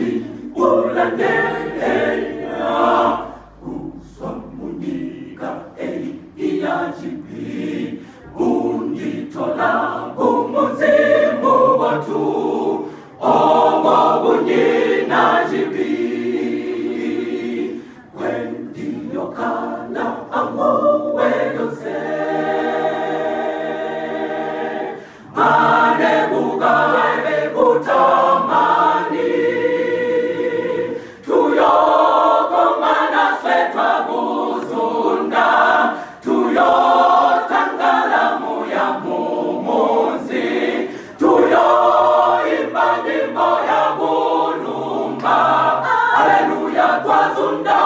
Mwami ulandeena kuzwa munyika eyi iya cibi, unditola kumunzi mubotu, omo kunyina cibi. Kwendiyokkala anguwe lyonse, mane kukabe kutamani. Tuyokomana swe twakuzunda, tuyotangala muya mumunzi, tuyoimba nyimbo ya kulumba. Haleluya, twazunda.